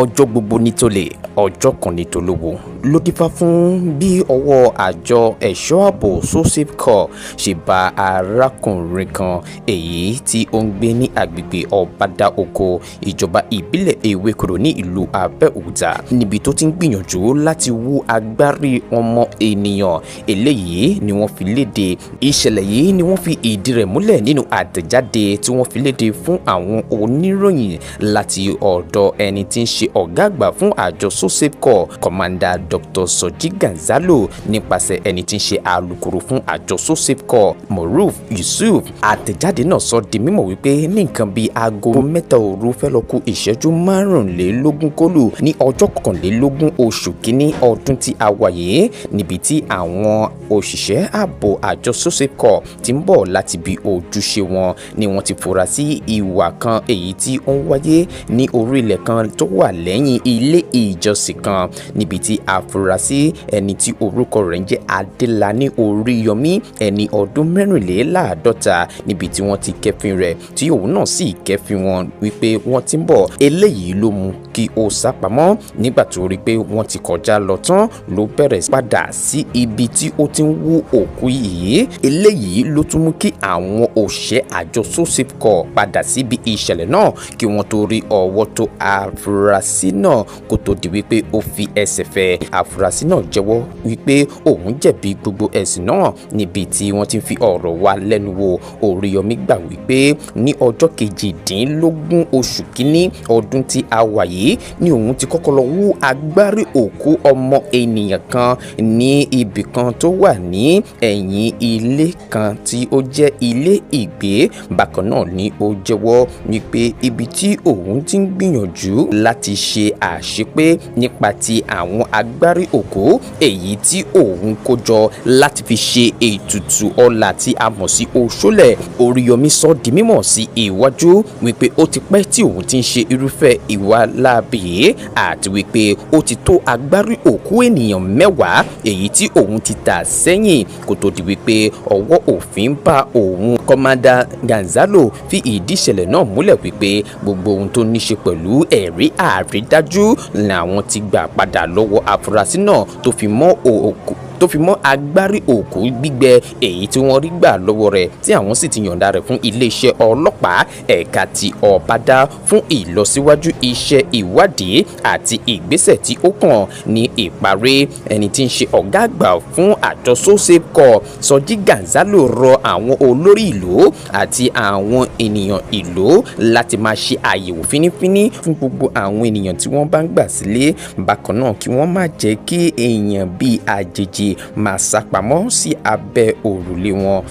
Ọjọ́ gbogbo ní tolè, ọjọ́ kan ní tolówó ló dífá fún bí ọwọ́ àjọ ẹ̀ṣọ́ ààbò So-Safe Corps ṣe bá arákùnrin kan èyí tí ó ń gbé ní agbègbè Ọbadà Oko, ìjọba ìbílẹ̀ Ewékòró ní ìlú Abẹ́òkúta, níbi tó ti ń gbìyànjú láti wú agbárí ọmọ ènìyàn. Eléyìí ni wọ́n fi léde. Ìṣẹ̀lẹ̀ yìí ni wọ́n fi ìdí rẹ̀ múlẹ̀ nínú àtẹ̀jáde tí wọ́n fi léde fún àwọn oníròyìn láti ọ̀dọ̀ ẹni tí ń ṣe ọ̀gá àgbà fún àjọ So-Safe Corps, Commander Dr. Soji Gonzalo, nípasẹ̀ ẹni tí ń ṣe alukoro fún àjọ So-Safe Corps, Moruf Yusuf. Àtẹ̀jáde náà sọ di mímọ̀ wípé ní nǹkan bíi aago 3 òru fẹ́ lọ kù ìṣẹ́jú 25 kólù ní ọjọ́ 21 oṣù kínní ọdún tí a wà yìí, níbi tí àwọn òṣìṣẹ́ ààbò àjọ So-Safe Corps ti ń bọ̀ láti bí ojúṣe wọn ni wọ́n ti fura sí ìwà kan èyí tí ó ń wáyé ní orílẹ̀ kan tó wà lẹ́yìn ilé ìjọsìn kan, níbi tí àfúrásì ẹni tí orúkọ rẹ̀ ń jẹ́ Adélàní Oríyọmí, ẹni ọdún 54, níbi tí wọ́n ti kẹ́fín rẹ̀ tí òun náà sì kẹ́fín wọn wípé wọ́n ti ń bọ̀. Eléyìí ló mú kí ó sá pamọ́. Nígbà tó rí pé wọ́n ti kọjá lọ tán ló bẹ̀rẹ̀ padà sí ibi tí ó ti ń wú òkú yìí. Eléyìí ló tún mú kí àwọn òṣìṣẹ́ àjọ So-Safe Corps padà síbi ìṣẹ̀lẹ̀ náà kí wọ́n tó rí ọwọ́ tó àfúrásì náà kó tó di wípé ó fi ẹsẹ̀ fẹ́. Àfúrásì náà jẹ́wọ́ wípé òun jẹ̀bi gbogbo ẹ̀sùn náà níbi tí wọ́n ti fi ọ̀rọ̀ wá lẹ́nu wò. Oríyọmí gbà wípé ní ọjọ́ 18 oṣù kínní ọdún tí a wà yìí ni òun ti kọ́kọ́ lọ wú agbárí òkú ọmọ ènìyàn kan ní ibì kan tó wà ní ẹ̀yìn ilé kan tí ó jẹ́ ilé ìgbé. Bákan náà ni ó jẹ́wọ́ wípé ibi tí òun ti ń gbìyànjú láti ṣe àṣepé nípa ti àwọn agbárí òkú èyí tí òun kó jọ láti fi ṣe ètùtù ọlà tí a mọ̀ sí oṣólẹ̀. Oríyọmí sọ di mímọ̀ sí iwájú wípé ó ti pẹ́ tí òun ti ń ṣe irúfẹ́ ìwà láabi yìí, àti wípé ó ti tó agbárí òkú ènìyàn 10 èyí tí òun ti tà sẹ́yìn kó tó di wípé ọwọ́ òfin bá òun. Commander Gonzalo fi ìdí ìṣẹ̀lẹ̀ náà múlẹ̀ wípé gbogbo ohun tó ní ṣe pẹ̀lú ẹ̀rí àrídájú làwọn ti gbà padà lọ́wọ́ àfúrásì náà tó fi mọ́ agbárí òkú gbígbẹ èyí tí wọ́n rí gbà lọ́wọ́ rẹ̀, tí àwọn sì ti yọ̀ǹda rẹ̀ fún iléeṣẹ́ ọlọ́pàá ẹ̀ka ti Ọ̀bádá fún ìlọsíwájú iṣẹ́ ìwádìí àti ìgbésẹ̀ tí ó kàn. Ní ìparí, ẹni tí ń ṣe ọ̀gá àgbà fún àjọ So-Safe Corps, Soji Gonzalo, rọ àwọn olórí ìlú àti àwọn ènìyàn ìlú láti máa ṣe àyẹ̀wò fínífíní fún gbogbo àwọn ènìyàn tí wọ́n bá ń gbà sílé. Bákan náà kí wọ́n má jẹ́ kí èèyàn bíi àjèjì máa sápamọ́ sí abẹ́ òrùlé wọn.